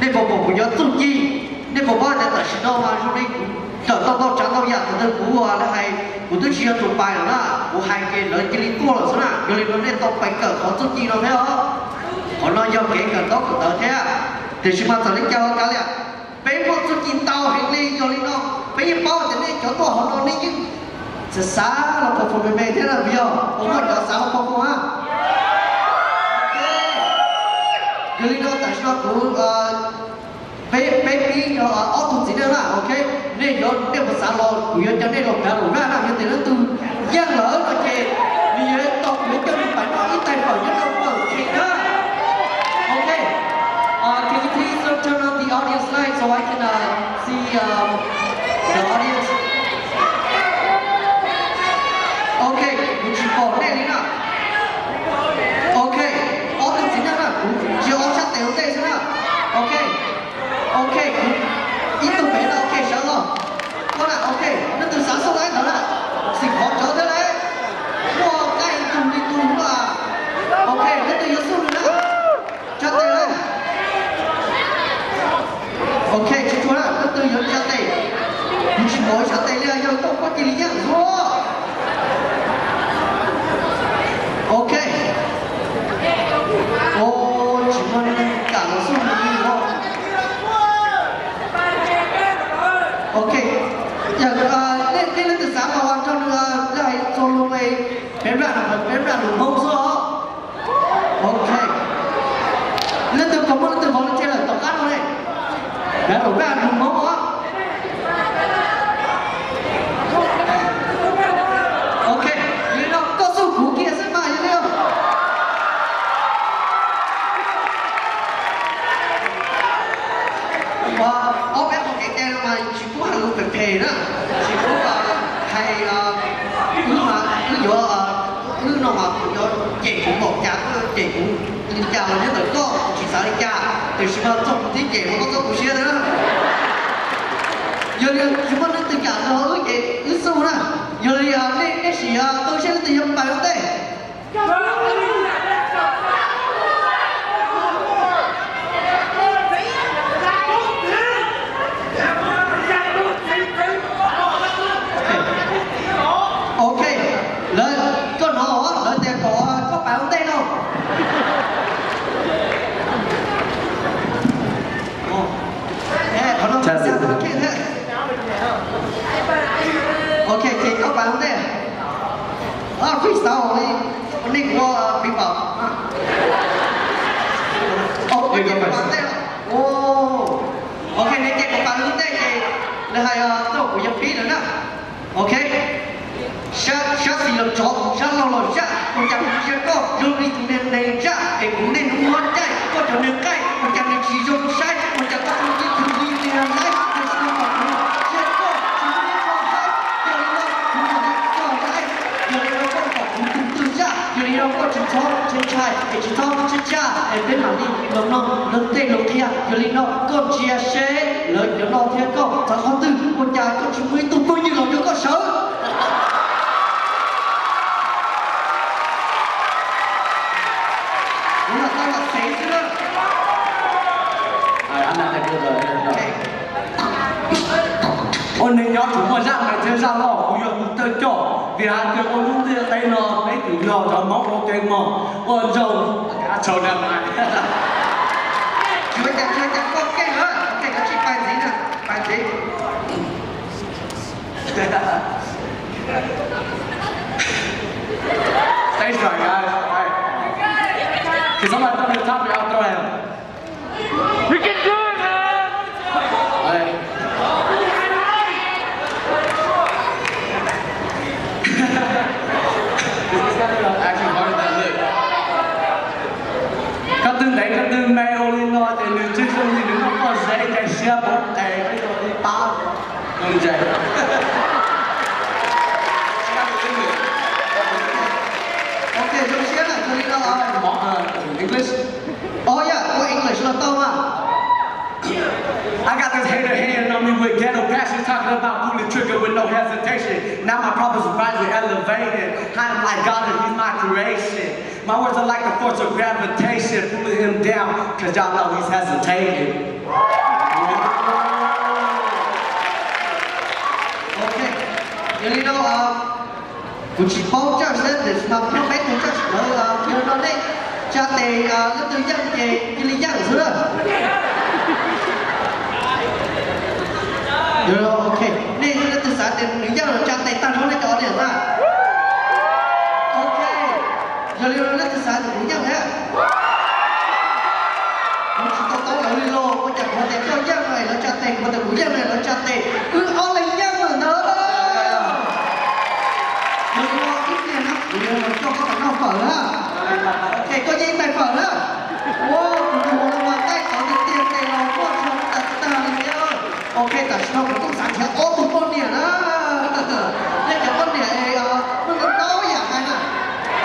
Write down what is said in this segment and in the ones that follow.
Nej puas pom kuv cov txuj ci? Nej puas paub tias tam sim no mas zoo li kuv kawm tau ntau tsav ntau yam thaum twg kuv ua lawv hais kuv twb tsis yog tus pais lawm na, kuv hais ces lawv cia li tuaj lawm xwb na. Yog li no nej tau pais kawm qhov txuj ci no thiab os. Qhov no yog kev kawm ntaub kawm ntawv thiab. Tiam sis mas txawm li cas los kav liam, peb muaj txuj ci ntau heev li. Yog li no peb yeej paub tias nej cov tuaj hauv no nej yeej xav xav los pom pom me me thiab na, vim yog puas muaj cov xav los pom pom a? Yog li no tam sim no kuv peb peb pib ob tug txiv neej na, ok, nej yuav nej puas xav los kuv yuav coj nej los kav lus na, yog tias leej twg yeej lawm no ces nws yuav tau kuv yuav coj nws pais noj ib tais fawm nyob rau fawm king na. Ok, uh, can you please turn on the audience light so I can uh, see um, the audience? Ok, kuv tsis pom nej li na. Ok, ob tug txiv neej na, kuv tsis ob sab tes ua ntej xwb na. Ok, ok, kuv ib tug pem no, ok, sawv los. Koj na, ok, leej twg xav xub laib ntawd na, xim qhov cov thiab lauj. Muaj nqaij ib tug li tug no. Ok, leej twg yuav xub nws na, tsa tes lauj. Ok, tsis tshua na, leej twg yuav tsa tes? Kuv tsis pom tsa tes li, yog koj koj cia li yeej xwb. Ok. O, tsis muaj neeg kam los xub nws li no. Ok, yog nej leej twg xav mas ua nrog nws hais txuas lus, peb nraj peb nraj lus Hmoob xwb os. Ok, leej twg puas muaj leej twg volunteer lawm tom qab no ne? Peb nraj lus Hmoob os. Ok, yog li no koj xub kuv kiag xwb mas yog li. Ob peb qhov kev cai no mas tsis pub hais lus phem phem na, tsis pub hais, wb mas wb yuav, wb no mas kuv yuav cem kuv npaum cas koj yuav cem kuv li cas los nyob ntawm koj, kuv tsis xav li cas, tiam sis mas txog kuv thib cem mas koj txhob tu siab na. Yog li tsis muaj leej twg kam nrog wb ces wb xub na. Yog li nej sim tu siab leej twg yuav pais ua ntej. Ok, lawv, koj hnov lawv tias kom koj pais ua ntej no. Qhov no, ok, ces koj pais ua ntej. Freestyle li, nej kuv pib pom. Ok, nej pais ua ntej. Ok, nej ces kuv pais ua ntej ces lawv hais tuaj kuv yuav pib lawm na. Ok. Sab xis los tsov, sab laug los zaj, ua cas kuv ntsia koj zoo li tus neeg neeg zaj es kuv niaj hnub muab caij, koj cov neeg qaij ua cas nws tsis zoo saib, ua cas koj zoo li tus neeg neeg laib, nws tsis tau kom kuv ntsia koj tsis muaj ib qho haib, yog li no kuv mam li cog laib, yog li no koj kom kuv tus twg zaj, yog li no koj tsis txhob ntshai ntshai es tsis txhob tshaj tshaj es peb mam li los mloog luag tej lus qhia, yog li no koj ntsia seb lawv cov no thiab koj xav qhov twg, ua cas koj tsis muaj ib tug phooj ywg los nrog koj sawv? Kuv los tau los xev xwb na. Ua neeg nyob tsuas muaj zaj neeg thiab zaj loj, kuv yog tus thawj coj, vim hais tias ua lub ntiaj teb no peb tsuas yog cov Hmoob ua ke mog, ua zoo. Tsis ua cas, tsis ua cas, koj keej lawm, koj keej lawm, tsis pais ntxiv na, pais ntxiv. Stage fright, guys. All right. Can somebody put me on top of y'all? Throw him. You can do it, man! All right. This is actually harder than it looks. Koj twb ntev koj twb me ua li no ces nws tsis zoo li nws muaj pob zeb cais siab pov qes peb tau li pab. Zoo li ntses. Ok, zoo siab na, zoo li no. Mov, uh, English? Oh yeah, ua English los tau mas. I got this hater hating on me with ghetto passion, talking about pull the trigger with no hesitation. Now my problems rising, elevated. I am like God and He's my creation. My words are like the force of gravitation, pulling him down, cause y'all know he's hesitating. Ok, yog li no, kuv tsis paub coj seb tias no peb tug coj sawv daws no nej tsa tes leej twg yeej ces cia li yeej xwb. Ok, nej leej twg xav tias nws yeej los tsa tes tag nrho nej cov audience na. Ok, yog li no leej twg xav tias kuv yeej thiab. Kuv tsis tau tau lawv li los ua cas kuv tias koj yeej no es lawv tsa tes, kuv tias kuv yeej no es lawv tsa tes, wb ob leeg yeej lawm ntag. Yog li no ib pliag no kuv yuav los coj koj mus noj fawm na. Ok, koj yeej tais fawm na. Ua, kuv tus ua no mas taij tod tiag tiag, tes los muaj tshua tas tag li thiab. Ok, tam sim no kuv kuj xav nrhiav ob tug poj niam na. Nej cov poj niam es muaj ntau yam hais na.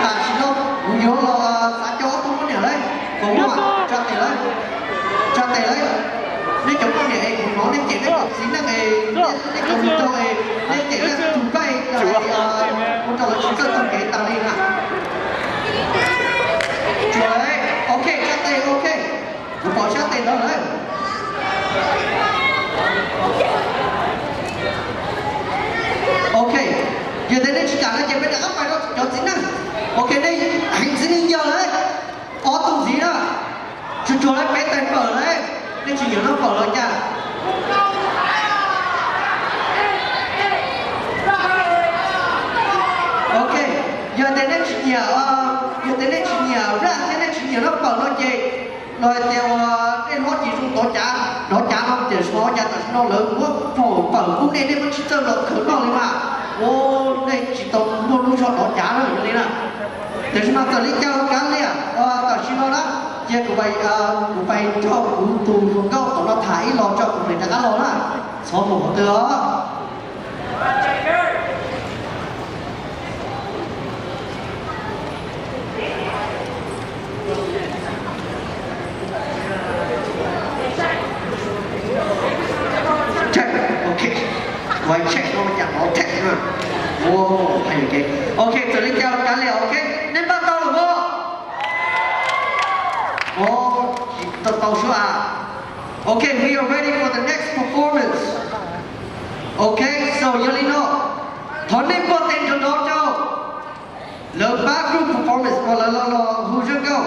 Tam sim no kuv yuav los xav coj ob tug poj niam lauj. Kuv muaj tsa tes lauj. Tsa tes lauj. Nej cov poj niam es kuv hnov nej cem nej cov txiv neej es nej cov hluas nraug es nej cem nej tus nqaij ua rau lawv tsis txawj taug kev tas li na. Tsuas lauj. Ok, tsa tes, ok. Kuv pom sab tes ntawd lawm. Ok, yog tias nej tsis kam no ces peb rov qab pais rau cov txiv neej. Ok, nej heev txiv neej yog lawm. Ob tug ntxiv na, tsuas tsuas lawv peb tais fawm lawm, nej tsis nyiam noj fawm los cas? Ok, yog tias nej tsis nyiam, yog tias nej tsis nyiam raj thiab nej tsis nyiam noj fawm no ces los hais tias uas nej hlob ces zoo tov cav, tov cav no tiam sis mas ua cas tam sim no lawv muab fawm pub nej, nej muab tsis txawj los khaws noj li mas, ua nej tsis tau muaj lub zog tov cav na li na. Tiam sis mas txawm li cas los kav liam, tam sim no na, cia kuv, kuv pais nrog kuv tus hluas nkauj tom no tham ib los tso kuv mam rov qab los na. Txhob mus qhov twg os. Check, ok. Kuv check no cas pov check na. Ua, hais lus ces. Ok, txawm li cas los kav liam, ok. Nej npaj tau lawm os? Ua, tsis tau tau sub a. Ok, we are ready for the next performance. Ok, so yog li no, thov nej npaj tes nrov nrov rau lawv pab group performance uas lawv los los hu zaj nkauj.